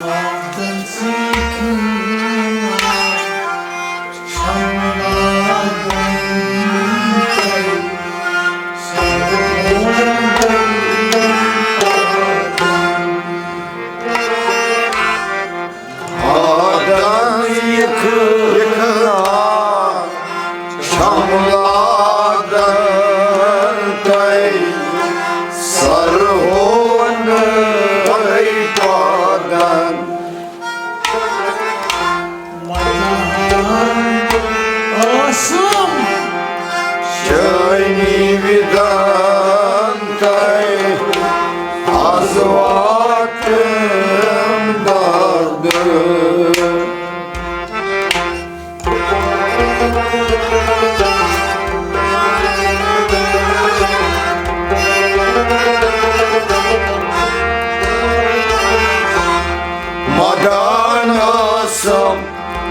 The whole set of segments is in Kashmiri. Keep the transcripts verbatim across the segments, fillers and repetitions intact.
آدن یِکھٕ شملادن تۄہہِ سرہون پادن۔ ٲسٕم۔ شٲنی وِدن تۄہہِ از واتن دادٕ۔ مدان آسم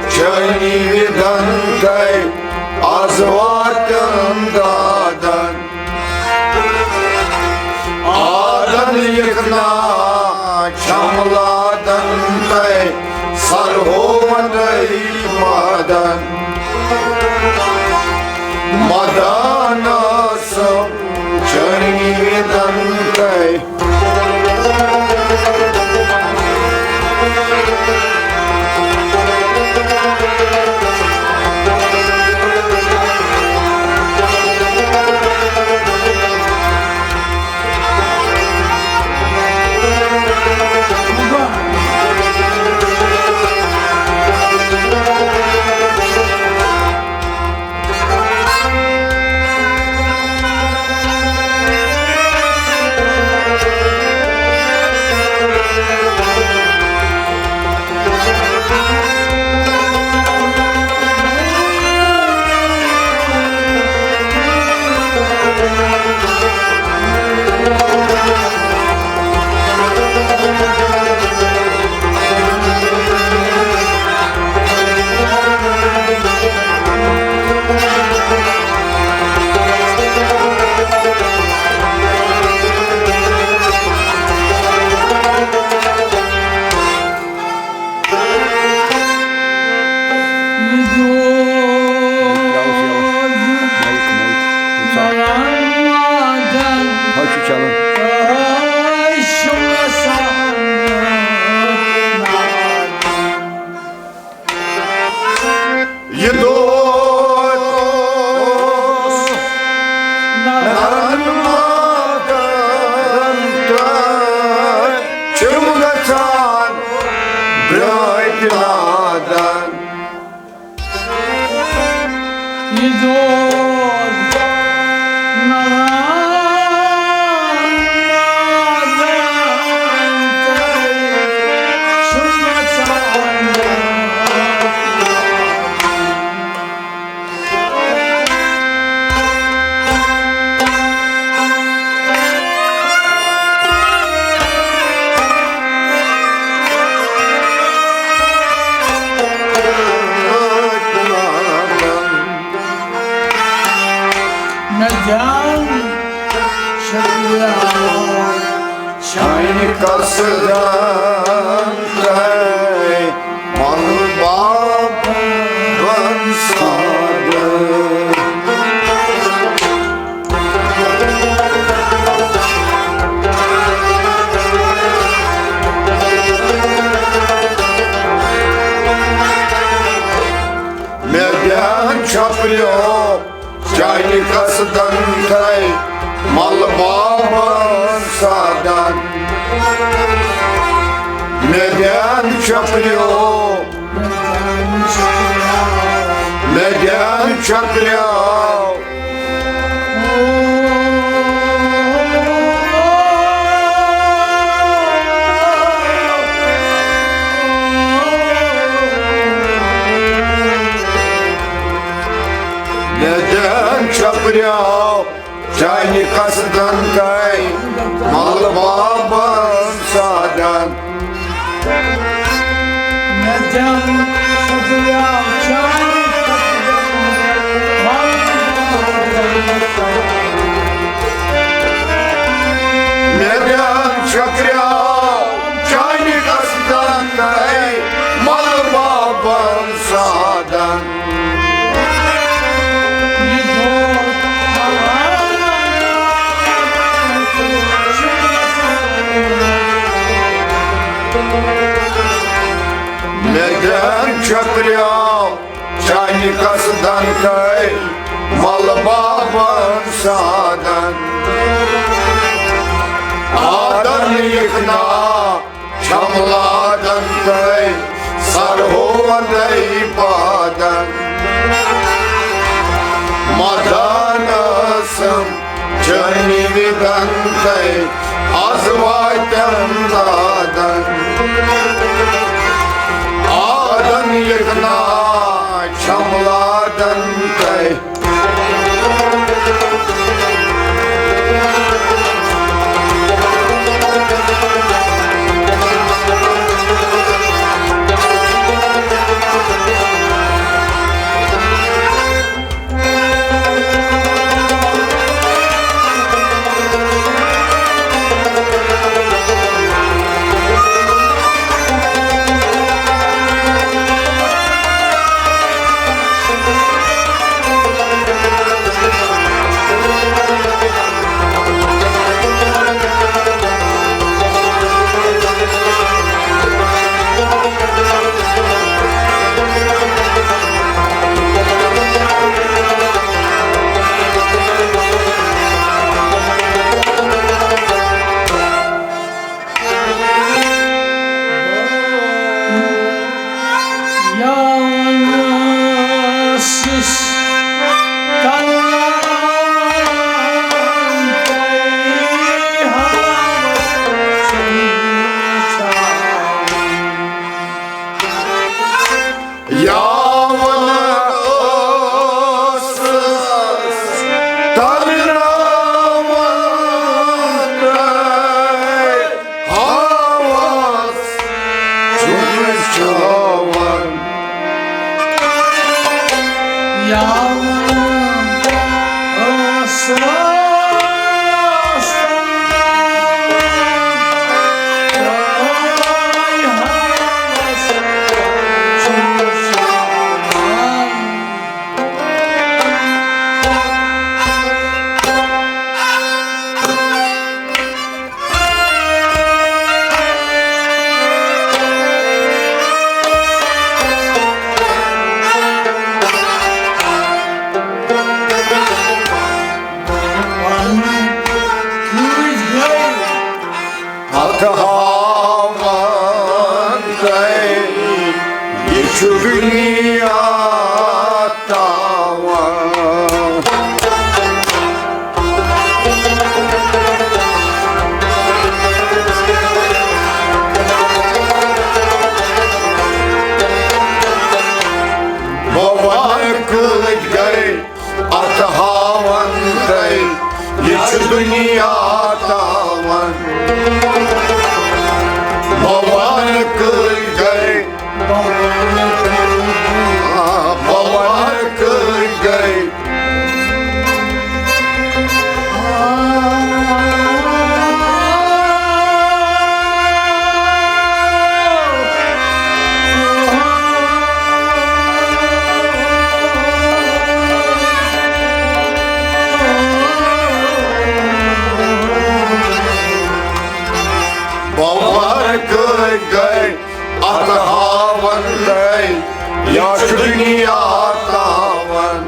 چٲنی وِدن تۄہہِ از واتن دادن۔ آدن یِکھٕ شملادن تۄہہِ سرہون پادن۔ مدان آسم چٲنی وِدن تۄہہِ۔ یہِ دود نرن مادن تہٕ چھِم گژھان برٛٲٹۍ نادن۔ یہِ دود نرن مادن تہٕ چھِم گژھان برٛٲٹۍ نادن۔ مےٚ دِیان شکریہ۔ چانہِ قصدن تۄہہِ مل بابن سادٕ۔ مےٚ دِیان چھۄپریو چانہِ قصدن تۄہہِ مل بابن سادن۔ مےٚ دِیان چھۄپریو، مےٚ دِیان چھۄپریو۔ مےٚ دِیان چھۄپریو چانہِ قصدن تۄہہِ مل بابن سادن۔ مےٚ دِیان چھۄپریو چانہِ قصدن تۄہہِ مل بابن سادن۔ مےٚ دِیان چھۄپریو چانہِ قصدن مےٚ دٮ۪ن چھٔکریو چانہِ قصدن تہٕ ملہٕ بابن سادن۔ آدن یِکھ نا چھملادن تہٕ سرہو وندے پادن۔ مدان ٲسٕم چٲنی وِدن تہٕ از واتٮ۪م دادن۔ آدن یِکھ نا چھملادن تہٕ۔ یاون ٲسٕس ترناوان تہٕ ہاوس چھُنہٕ چاوان۔ یاون ٲسٕس اتھ ہاوان تۄہہِ، یہِ چھُ دُنیا تاوان۔ بہٕ وَنہٕ کۭتۍ گٔے اتھ ہاوان تۄہہِ، یہِ چھُ دُنیا تاوان۔ بہٕ وَنہٕ کۭتۍ گٔے، بہٕ وَنہٕ کۭتۍ گٔے۔ بہٕ وَنہٕ کۭتۍ گٔے اتھ ہاوان تۄہہِ، یا چھُ دُنیا تاوان۔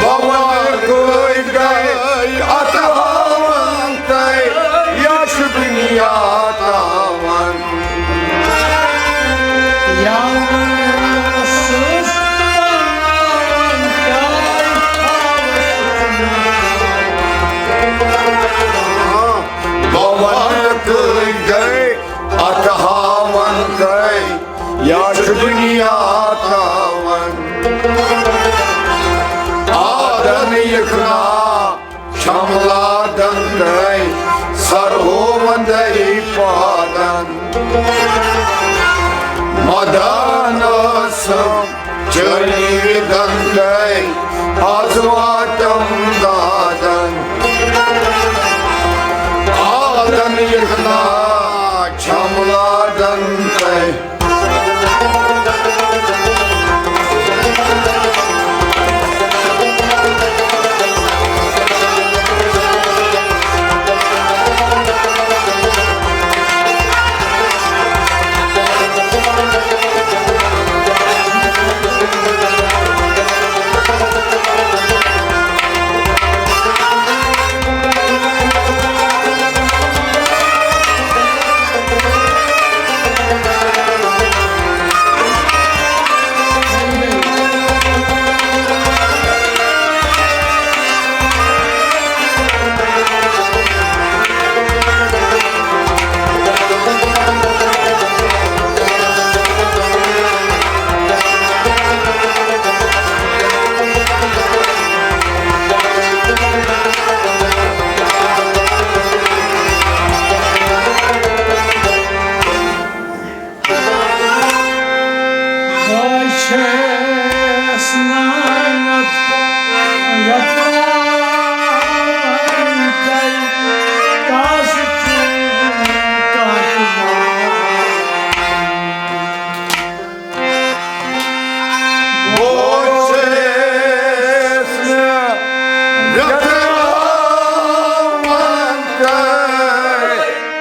بہٕ وَنہٕ کۭتۍ گٔے اتھ ہاوان تۄہہِ، یا چھُ دُنیا تاوان۔ بہٕ وَنہٕ کۭتۍ گٔے اتھ ہاوان تۄہہِ، یا چھُ دُنیا تاوان۔ آدن یِکھ نا چھملادن تہٕ سرہو وندے پادن۔ مدان ٲسٕم چٲنی وِدن تہٕ از واتٮ۪م دادن۔ آدن یِکھ نا چھملادن تہٕ۔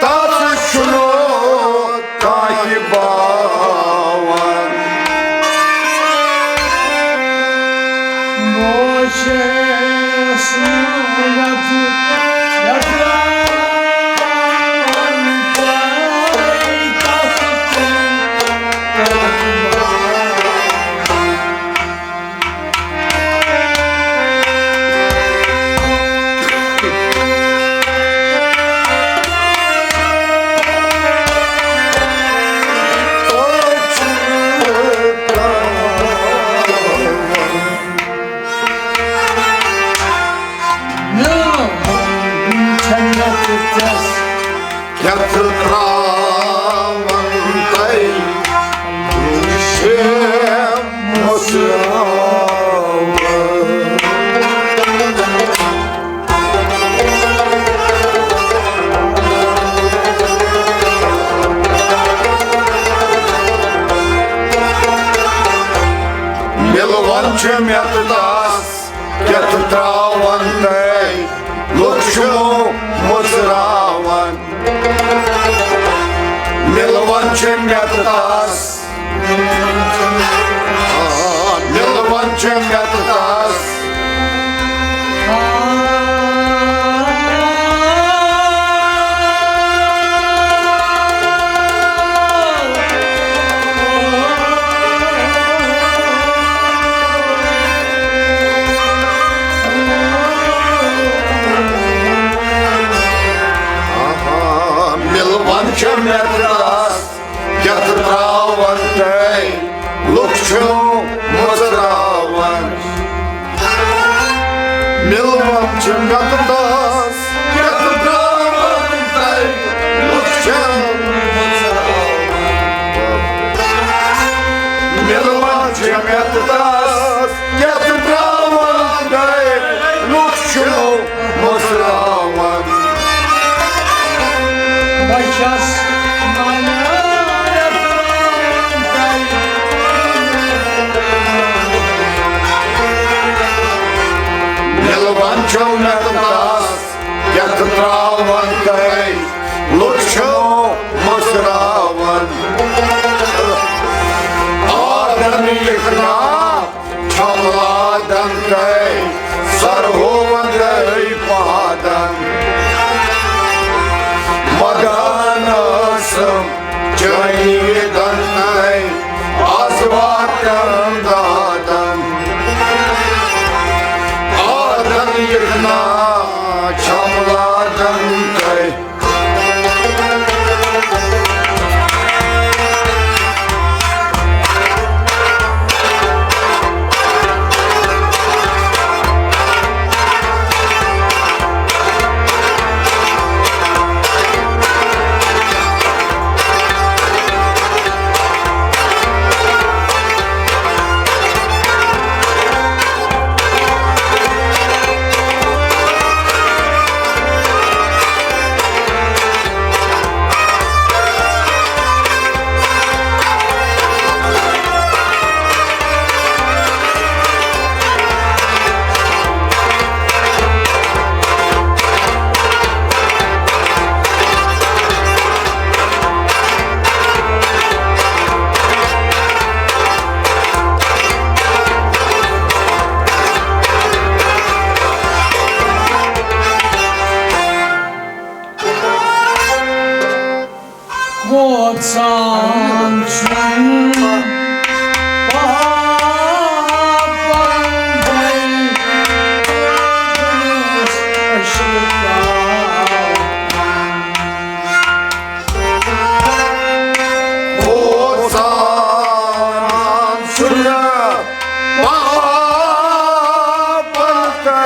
تَس چھُنہٕ کانٛہہ تہِ باوان۔ بہٕ چھَس نہٕ یَتھ یَتھ کیٛاہ ژٕ ترٛاوَن تَے شے مُسراوَن؟ مِلوَن چھِ مےٚ تہٕ تَس، کیٛاہ ژٕ ترٛاوَن تَے لُکھ چھِنہٕ مُسراوَن۔ مِلوَن چھِ مےٚ تہٕ تَس، آ، مِلوَن چھِ مےٚ تہٕ تَس۔ آہا، مِلوَن چھِ مےٚ تہٕ تَس، کیٛاہ ژٕ ترٛاوَن تَے لُکھ چھِنہٕ مُسراوَن۔ مِلوَن چھِ مےٚ تہٕ تَس، کیٛاہ ژٕ ترٛاوَن تَے لُکھ چھِنہٕ مُسراوَن۔ مِلوَن چھِ مےٚ تہٕ تَس، کیٛاہ ژٕ ترٛاوَن تَے لُکھ چھِنہٕ مُسراوَن۔ بہٕ چھَس مِلوَن چھَو مےٚ تہٕ تَس، کیٛاہ ژٕ ترٛاوَن تَے لُکھ چھِنہٕ مُسراوَن۔ آدن یِکھ نا چھَم لادن تَے، سرہوندے پادن۔ مدان ٲسٕم چٲنی وِدن تَے، آز واتن دادن۔ آدن یِکھ نا چھَم لادن تَے۔ کھوژان چھُم پاپن بے گناہس اشرکاوان۔ کھوژان چھُم پاپن بے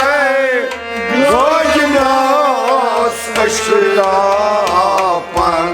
گناہس اشرکاوان۔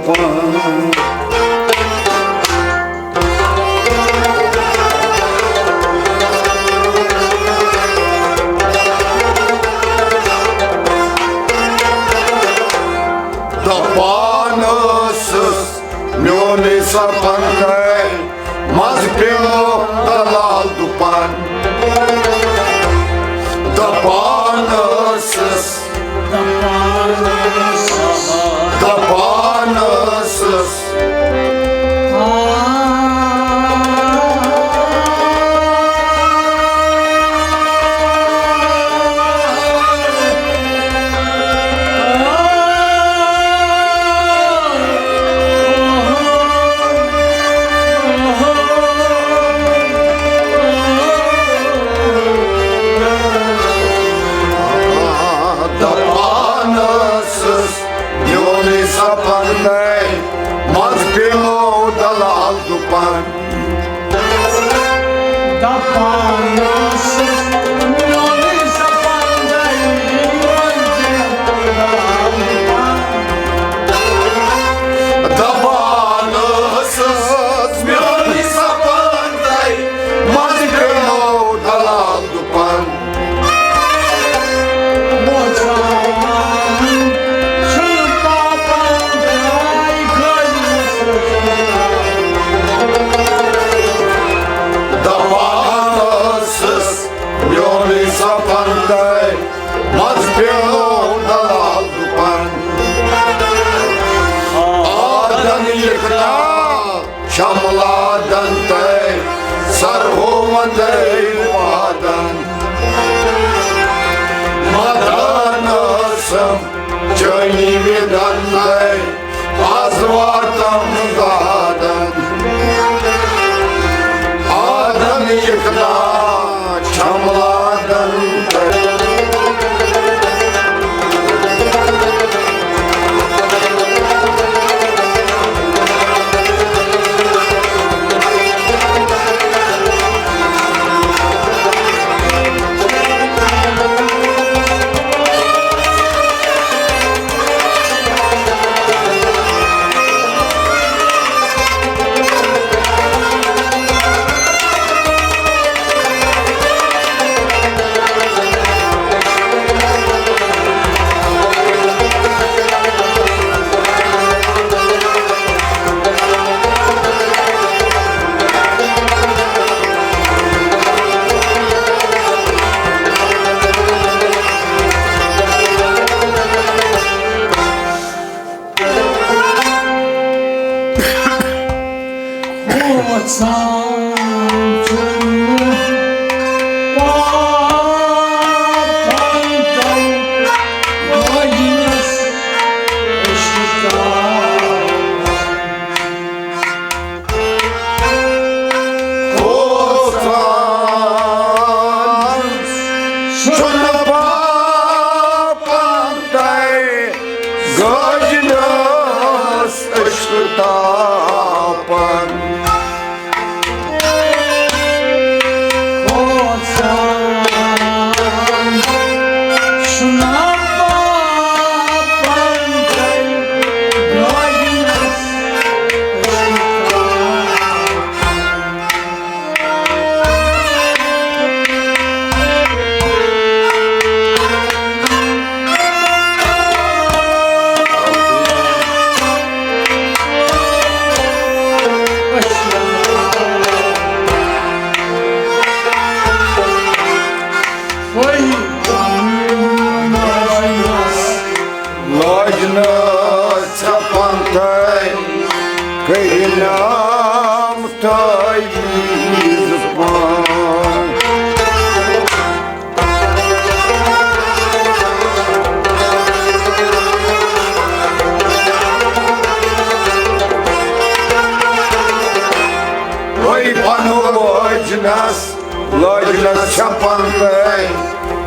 پان۔ دپان ٲسٕس میونٕے سپن تۄہہِ، منٛزٕ پیوٚو دلال دُپن۔ دپان ٲسٕس، دپان ٲسٕس۔ دپان ٲسٕس، میونٕے سپن تۄہہِ، منٛزٕ پیوٚو دلال دُپن۔ دپان ٲسٕس، میونٕے سپن تۄہہِ، منٛزٕ پیوٚو دلال دُپن۔ دپان ٲسٕس، میونٕے سپن تۄہہِ، منٛزٕ پیوٚو دلال دُپن۔ دپان ٲسٕس، میونٕے سپن تۄہہِ، منٛزٕ پیوٚو دلال دُپن۔ آدن یِکھنا شملادن تۄہہِ، سرہو وندے وادن۔ مدان ٲسٕم چٲنی وِدن تۄہہِ، از واتم دادن۔ آدن یِکھنا شملادن تۄہہِ۔ کھوژان چھُنہٕ پاپن تۄہہِ، گٲجنس اشتاپن۔ کھوژان چھُنہٕ پاپن تۄہہِ، گٲجنس اشتاپن۔ لاجنس ژھپن تۄہہِ، کٔرِنم تعویذ پان۔ وۄنۍ پنہٕ وٲجنس، لٲجنس ژھپن تۄہہِ،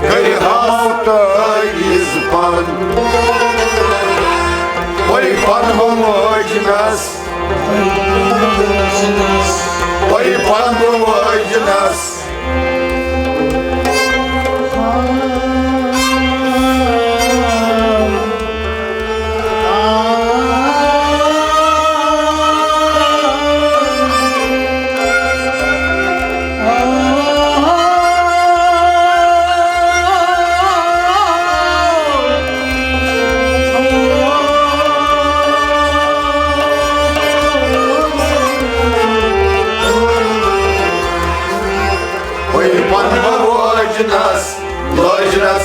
کٔرِہاو تعویذ پن۔ وۄنۍ پنہٕ وٲجنس، وۄنۍ پنہٕ وٲجنس۔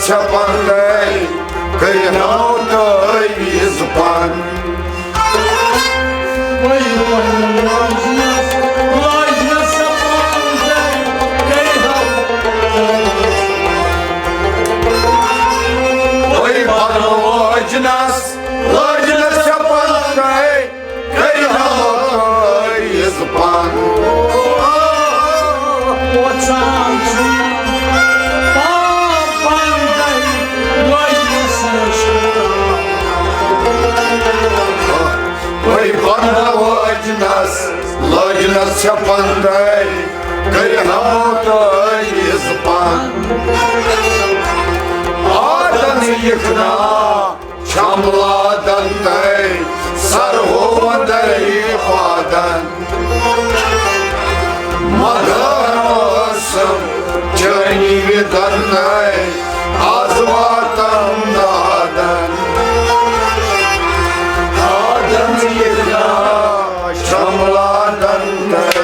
چھپن گٔے، کٔرۍ ہاو تٲویٖز پن۔ وۄنۍ پنہٕ وٲجنس لٲجنس چھپن گٔے، کٔرۍ ہاو تٲویٖز پن۔ وۄژان چھُ پاپ پندے لٲجنس رشتہٕ۔ وۄنۍ پنہٕ وٲجنس لٲجنس چھپن گٔے، کٔرۍ ہاو تٲویٖز پن۔ آدن یِکھنا چھملادن تہٕ سرہو وندرِ پادن۔ مدن ٲسم چٲنی وِدن تہٕ از واتم دادن۔ آدن یِکھنا چھملادن تہٕ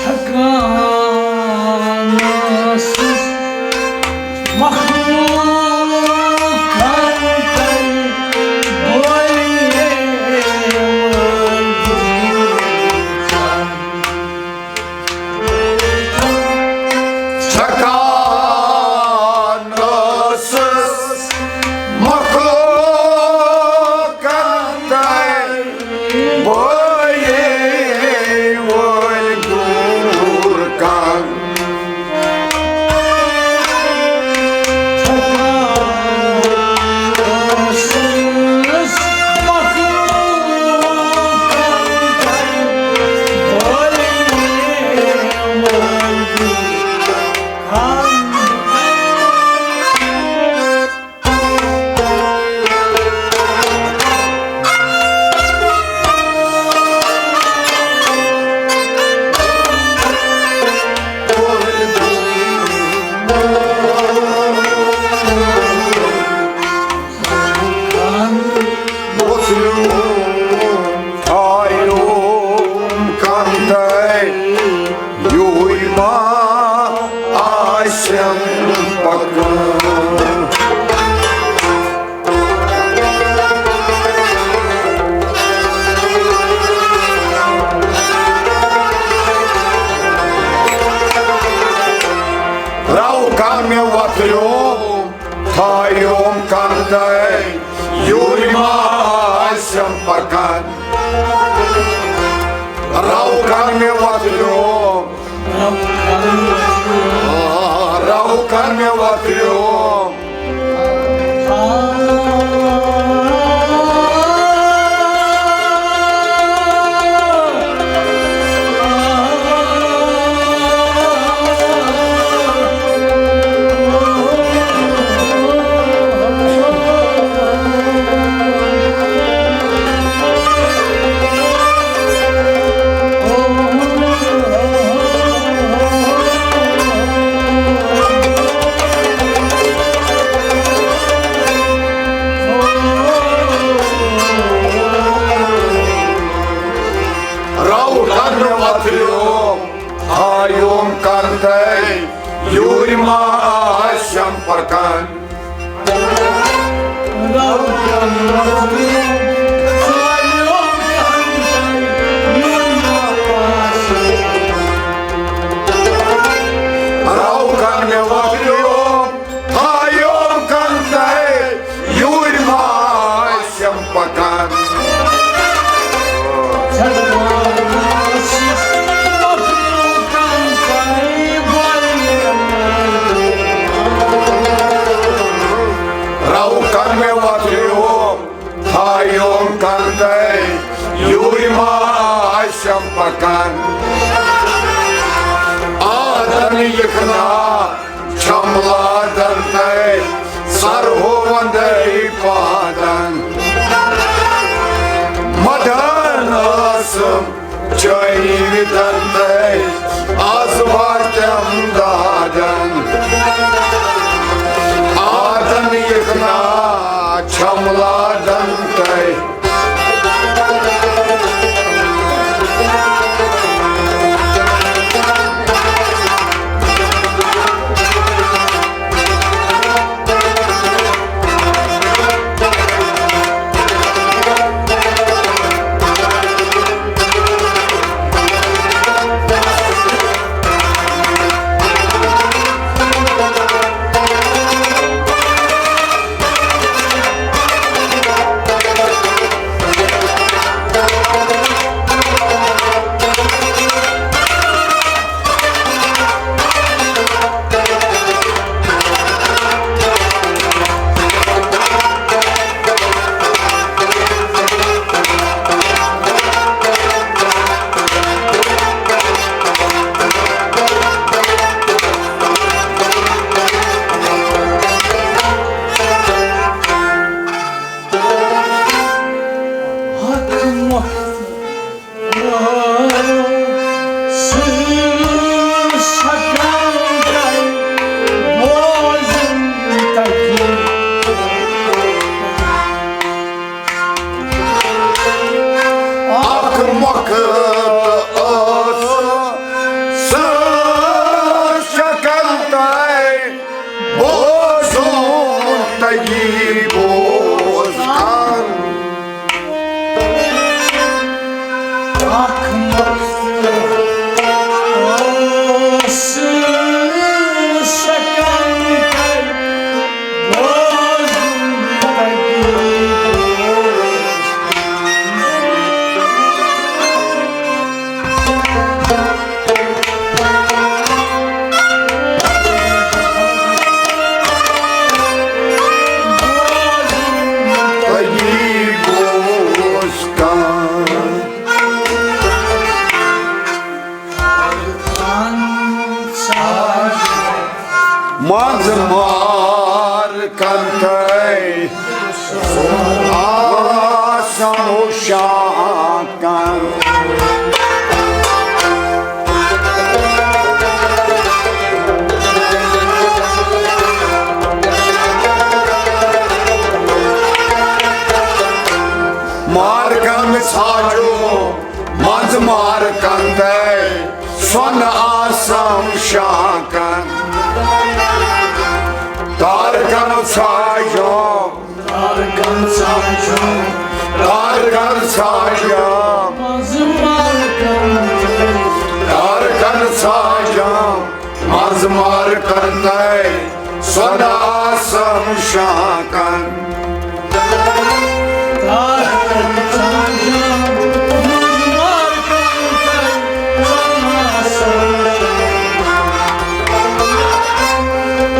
چھکان ٲسٕس مخلوقن تہٕ بویے وٲلۍ دوٗر۔ چھکان ٲسٕس مخلوقن تہٕ بویے وٲلۍ دوٗر کن۔ وۄتھیوم تھایوم کندے، یوٗرۍ ما آسٮ۪م پکان۔ راوکان مےٚ وۄتھیوم تھایوم کندے، یوٗرۍ ما آسٮ۪م پکان۔ راوکان مےٚ وۄتھیوم، آ، راوکان مےٚ وۄتھیوم۔ راوکان مےٚ وۄتھیوم، تھایوم کندے، یوٗرۍ ما آسٮ۪م پکان۔ راوکن مےٚ وۄتھیوم، تھایوم کنتَے، یوٗرۍ ما آسٮ۪م پکان۔ راوکن مےٚ وۄتھیوم، تھایوم کنتَے، یوٗرۍ ما آسٮ۪م پکان۔ آدن یِکھنا چھم لادن تَے، سر ہووندَے پادن۔ مدان ٲسٕم چٲنی وِدن تَے، از واتٮ۪م دادن۔ آدن یِکھنا چھم لادن تَے۔ اکھ مۄکھٕ ٲس سٕہہ شکن تَے، بوزُن تَے بوز کن۔ اکھ مۄکھٕ ٲس سٕہہ شکن تَے، بوزُن تَے بوز کن۔ منٛز مار کنتَے آسم شاکن۔ مارکن ژھاجو منٛز مارکن تَے سۄنہٕ آسم شاکن۔ تارکن ژھاجو، تارکن ژھاجو، تارکن ژھاجو، منٛز مارکن تَے، تارکن ژھاجو منٛز مارکن تَے سۄنہٕ آسم شاکن۔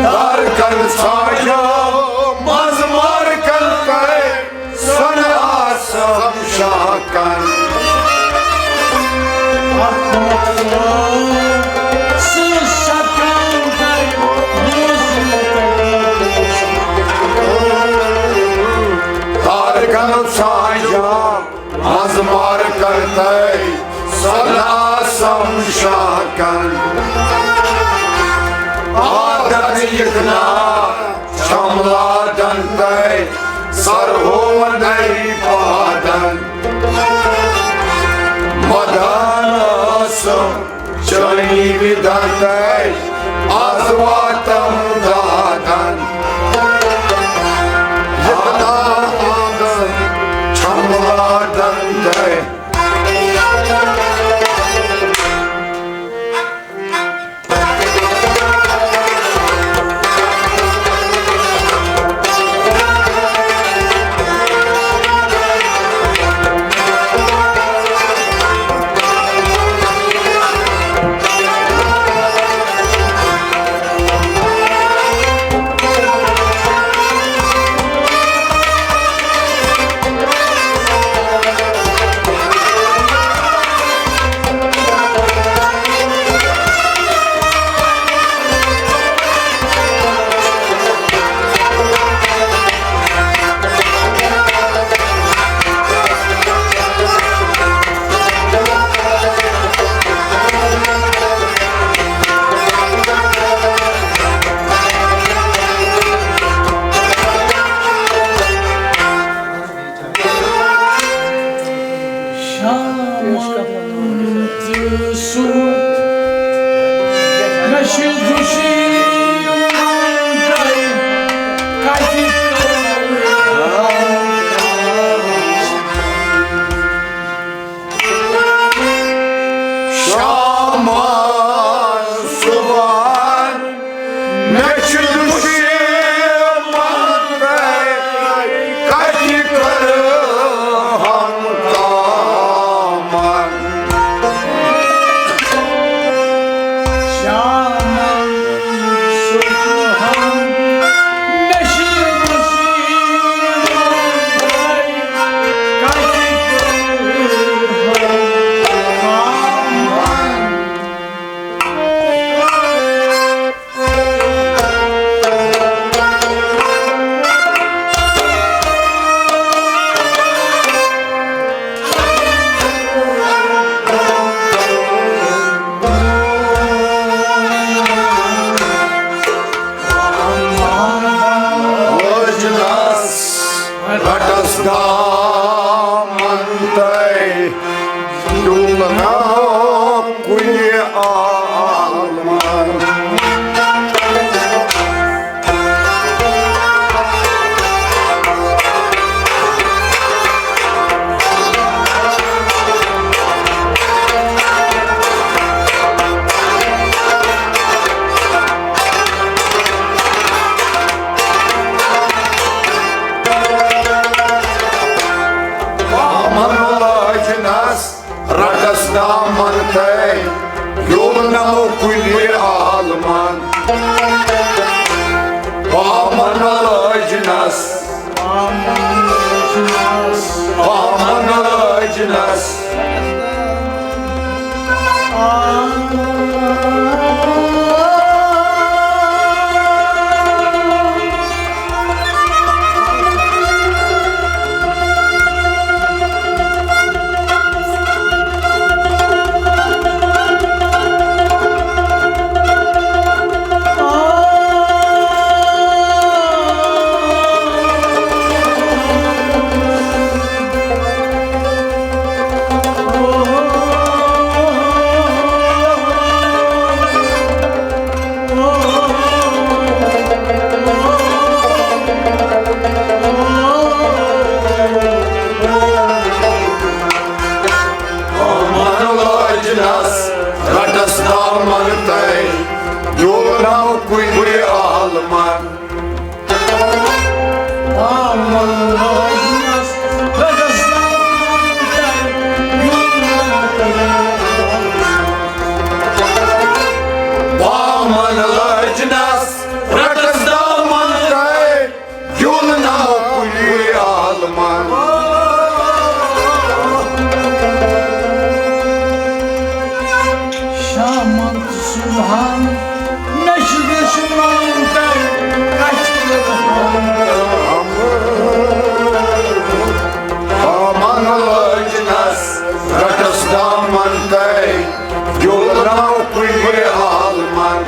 تارکن ژھاجو منٛز مارکن تَے سۄنہٕ آسم شاکن۔ تارکن ژھاجو منٛز مارکن تَے سۄنہٕ آسم شاکن۔ آدن یِکھنا چھم لادن تَے سر ہووندَے پادن۔ مدان ٲسٕم چٲنی وِدن تَے آز واتم دادن۔ یِکھنا مےٚ چھِ دُشمن تۄہہِ کَتہِ کٔر؟ شامن صُبحن مےٚ چھِ دُشمن تۄہہِ کَتہِ کٔر ہم کامن۔ شامن صُبحن مےٚ چھِ دُشمن تۄہہِ کَتہِ کٔر ہم کامن۔ لٲجنس رٹس دامن تۄہہِ، ڈُلنو کُلہِ عالمن۔ بامن لٲجنس رٹس دامن تۄہہِ، ڈُلنو کُلہِ عالمن۔ بامن لٲجنس، بامن لٲجنس۔ بامن لٲجنس رٹس دامن تۄہہِ، ڈُلنو کُلہِ عالمن۔ بامن لٲجنس رٹس دامن تۄہہِ، ڈُلنو کُلہِ عالمن۔ بامن لٲجنس رٹس دامن تۄہہِ، ڈُلنو کُلہِ عالمن۔ شامن صُبحن مےٚ چھِ دُشمن تۄہہِ کَتہِ کٔر ہم۔ بامن لٲجنس رٹس دامن تۄہہِ، ڈُلنو کُلہِ عالمن۔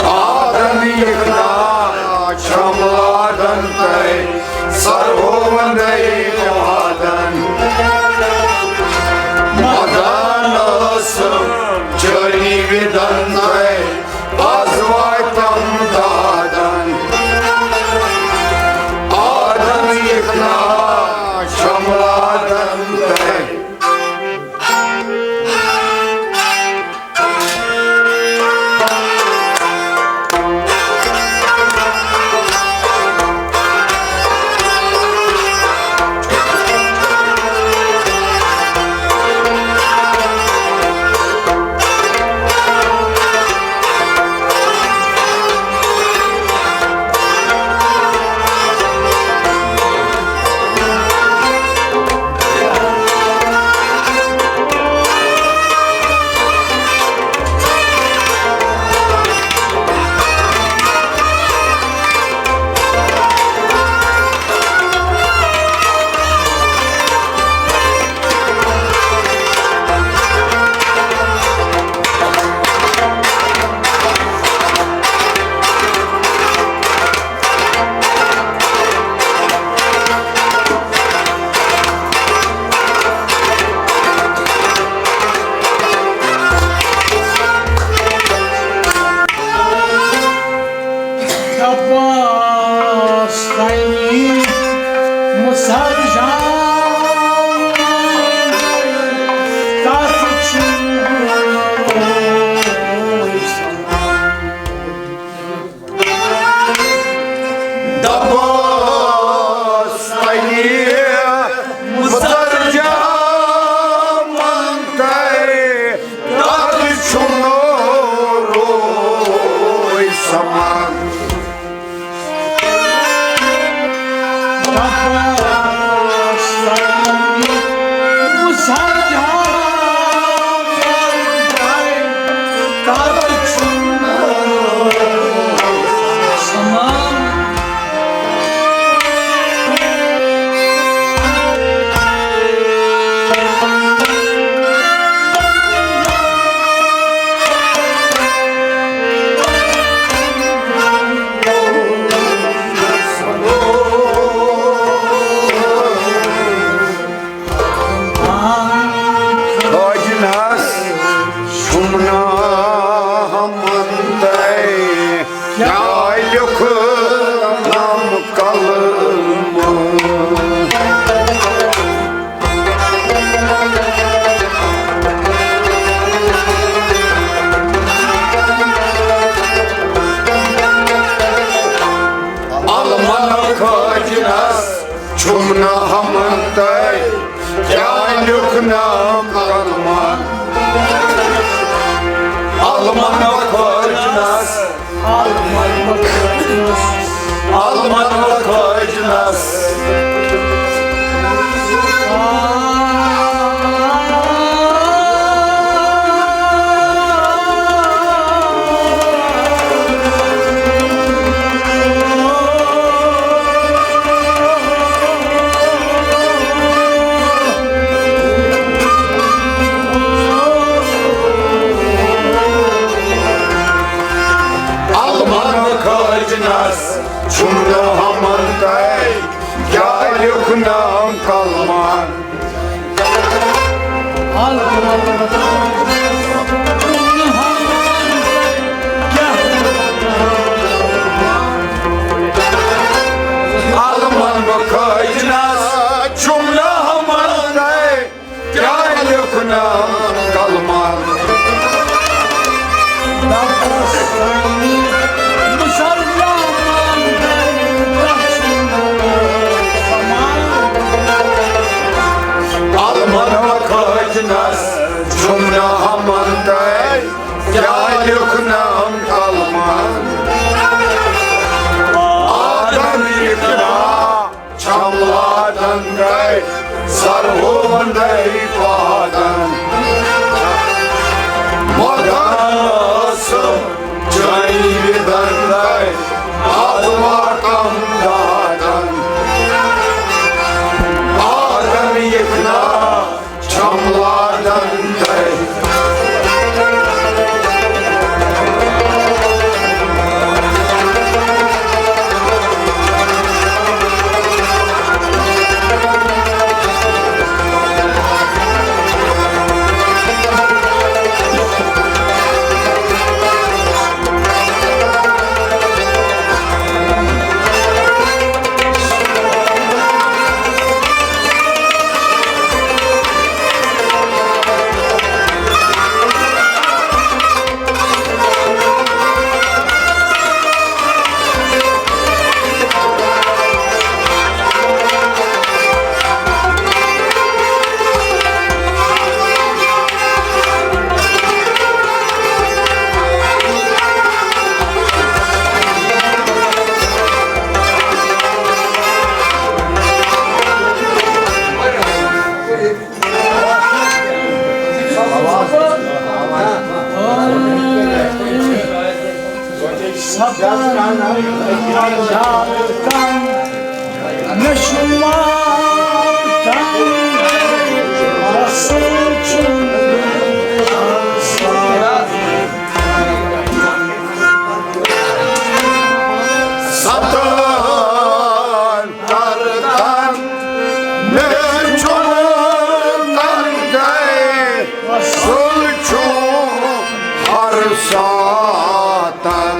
آدن یِکھنا چھم لادن تۄہہِ، سرہو وندے وادن۔ مدان ٲسٕم چٲنی وِدن تۄہہِ، از واتم دادن۔ آدن یِکھنا چھم لادن تۄہہِ۔ نامن تۄہہِ کیٛاہ لیوٚکھنم قلمہٕ؟ علمن خٲجنس چھُم نہٕ ہمن تۄہہِ کیٛاہ لیوٚکھنم قلمن؟ علمن خٲجنس، علمن خٲجنس۔ علمن خٲجنس چھُم نہٕ ہمن تۄہہِ کیٛاہ لیوٚکھنم قلمن؟ علمن بہٕ خٲجنس چھُم نہٕ ہمن تۄہہِ کیٛاہ لیوٚکھنم قلمن؟ علمن بہٕ خٲجنس چھُم نہٕ ہمن تۄہہِ کیٛاہ لیوٚکھنم قلمن؟ آدم یِتھ نہ چھم واتن گے سر ہوندے پادن۔ مدن ٲسم جٲنی ودن گے از واتم دادن۔ آدم یِتھ نہ چھم واتن گے۔ ستار کردن مےٚ چھُنہٕ تنگے، سُہ چھُ ہر ساتن۔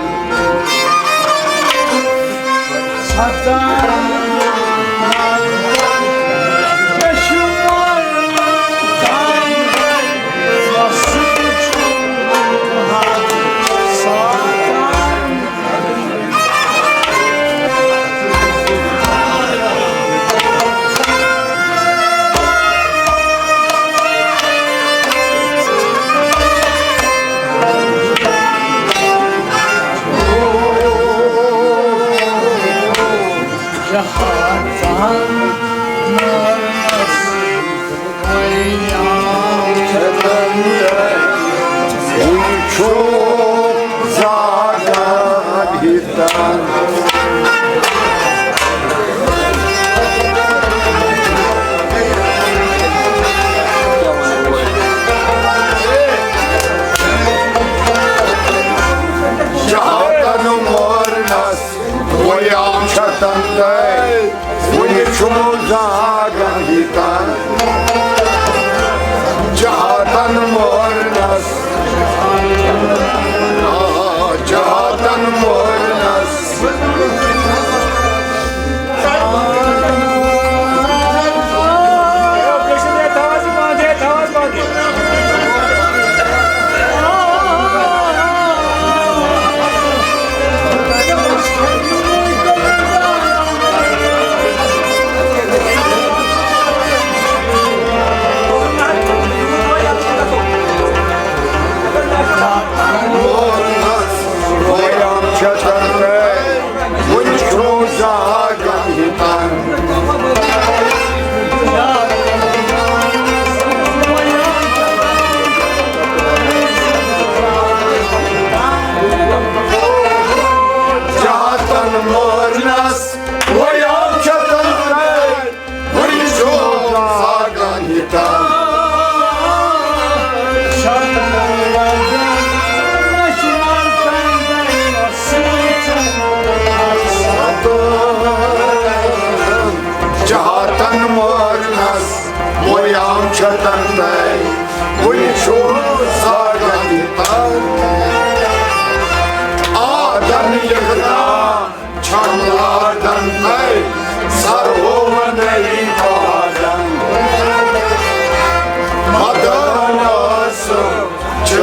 وٕنہِ چھُ زاگان ہِتن۔ شہادتن مورنس ویام چھتن تہٕ وٕنہِ چھُم زاگان ہِتن۔ جہاتن مورنس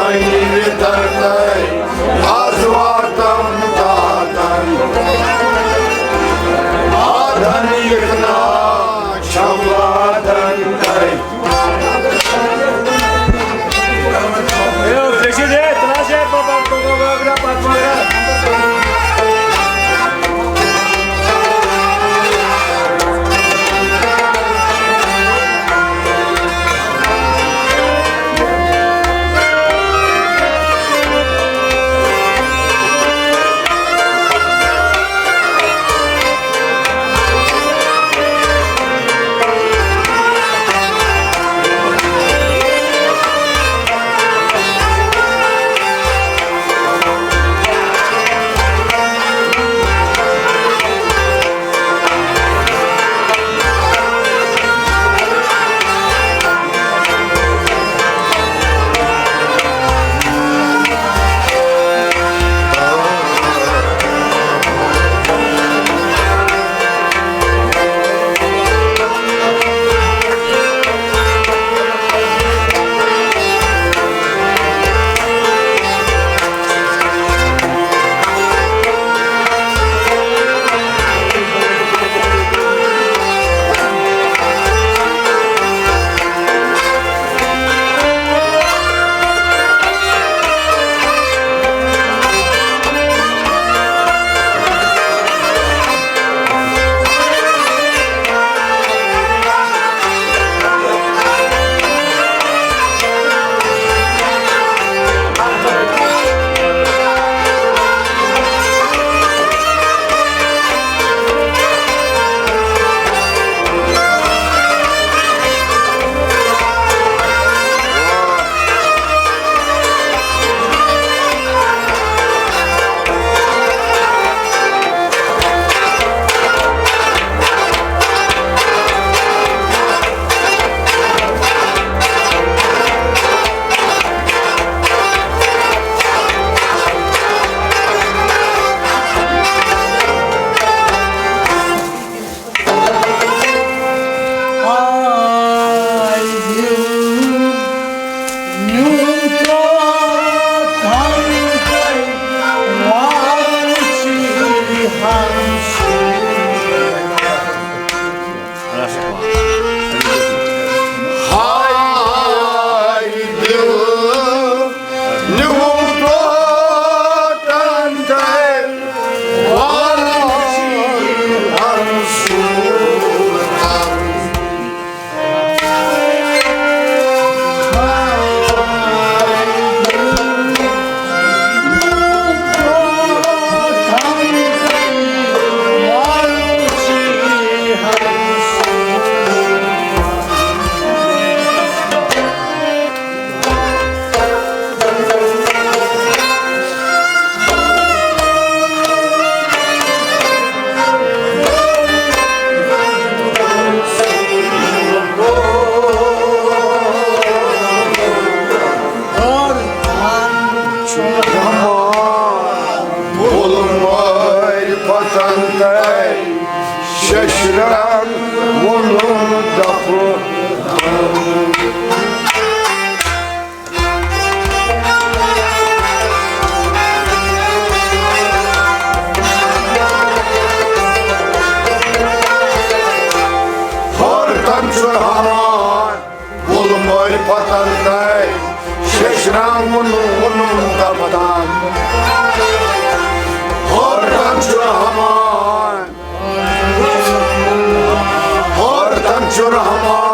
وطن تہٕ آز واتم دادن، آدن یِکنا چھم وادن تہٕ۔ ششرن وونُن دفہٕ۔ ہورتن چھُ ہاوان وُلمٲرۍ پتن تہٕ ششران وُنُن وُنُن دپان۔ ہورتن چھُ ہاوان، ہورتن چھُ رحمان۔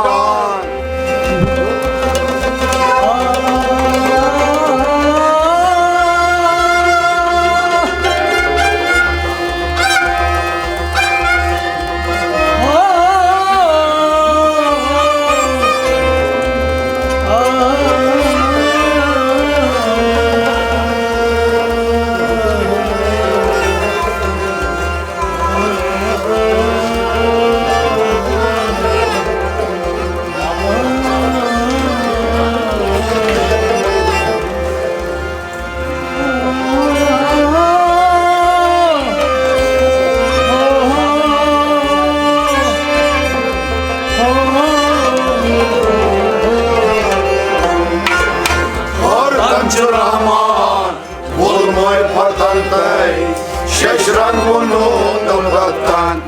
رحمان، وول معرفتن تہٕ شش رنگن ہُنٛد دفتن۔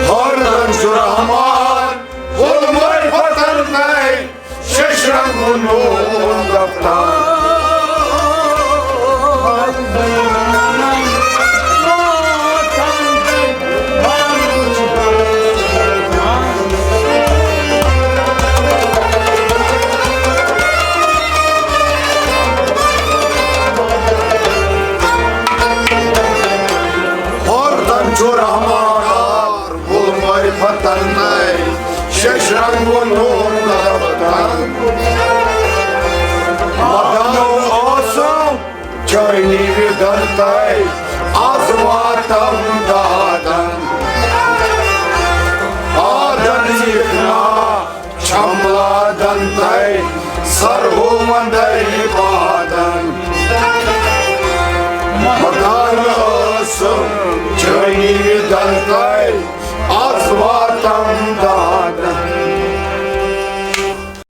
ہردن چھُ رحمان، وول معرفتن تہٕ شش رنگن ہُنٛد دفتر۔ ہردن چھُ رحمان، وول معرفتن تہٕ شش رنگن ہُنٛد دفتر۔ مدان اوسُم چٲنی وِدن تہٕ از واتم دادن۔ آدن یِکھنا چھملادن تہٕ سرہو وندے پادن۔ مدان اوسُم چٲنی وِدن تہٕ از واتم